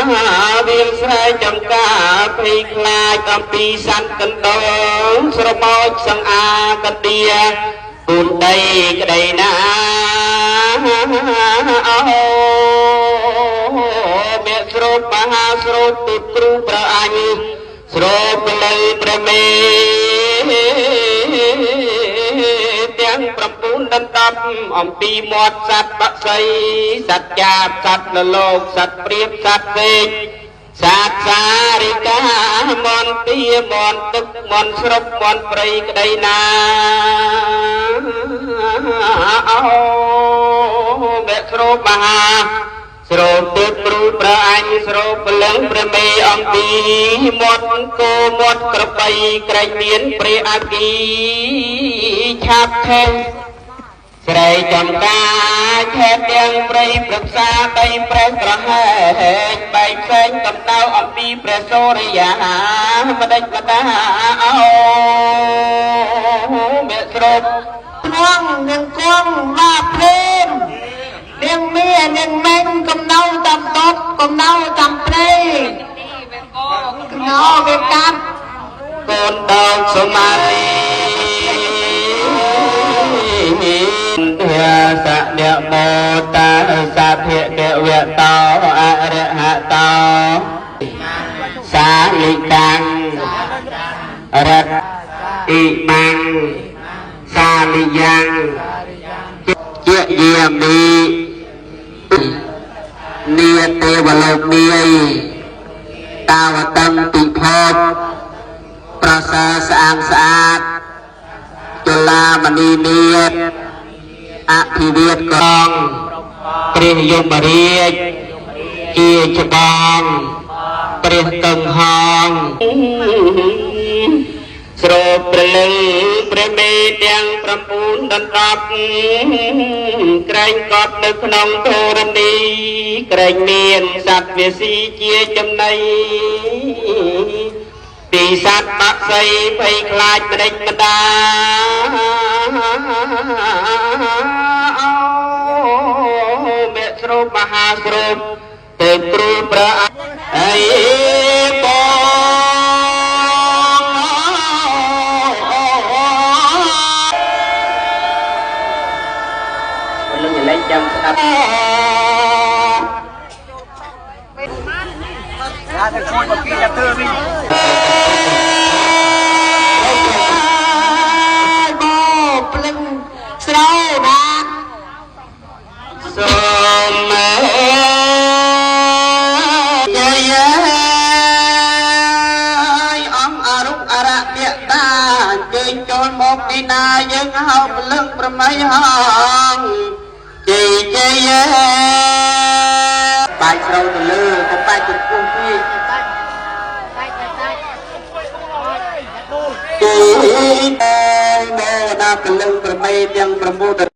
វាលស្រែចំការភ័យខ្លាចអំពីសន្តិកណ្ដលស្រមោចសង្អាកទាពូនដីក្តីណាអូមេស្រូបមហាស្រូបទូតគ្រូប្រអញស្រូបលើព្រះមេទាំង9ដណ្ដប់អំពីមាត់សត្វបក្សីសត្វចាបសត្វលលោកសត្វព្រាបសត្វពេកសាទសារិកាមន់ទាមន់ទឹកមន់ស្រុកមន់ព្រៃក្តីណាអូមេស្រូបមហាស្រូបទើបគ្រូប្រអញស្រូបពលឹងព្រះមេអំពីមាត់គោមាត់ក្របីក្រែងមានព្រះអគីឆាប់ខេះស្រែចំការឆេតទាំងព្រៃព្រឹក្សាដីប្រេះក្រហែកបែកផ្សេងកំដៅអំពីព្រះសូរិយាម្ដេចម្តាអូមេស្រូប ធ្ងនឹងគង់មកភ្លេមនាងមានាងមេងកំណៅតាមតបកំណៅតាមព្រៃកំណៅវាកាប់ កូនដងសមាធិធាសនមោតាសភៈកវៈតោអរហតោសាលិកាំងរតអ៊ីម៉ាំងសាលិយ៉ាងជាយាមីនីទេវលោកនីតាវតੰពិភពប្រសើរស្អាងស្អាតចលាមនីនិតអភិវិតកងព្រះយមរាជជាច្បងព្រះកឹងហងស្រូបព្រលឹងព្រះមេទាំង9ដណ្ដប់ក្រែងកត់នៅក្នុងធរណីក្រែងមានសត្វវាស៊ីជាចំណីពីសត្វបក្សីភ័យខ្លាចម្ដេចម្ដាអូមេស្រូបមហាស្រូបទៅគ្រូប្រអីបងលឹងលែងចាំស្ដាប់ ra thằng con mà kia là thơ mình បោភ្លឹងស្រោណា សូមយាយអង្គអរុអរមតាអញ្ជើញចូលមកទីណាយើងហៅពលឹងប្រមៃហងជ័យជ័យបាយស្រូវទៅលើកុំបាច់ទៅពុះពេកជ័យដល់ពលឹងប្រមៃទាំង9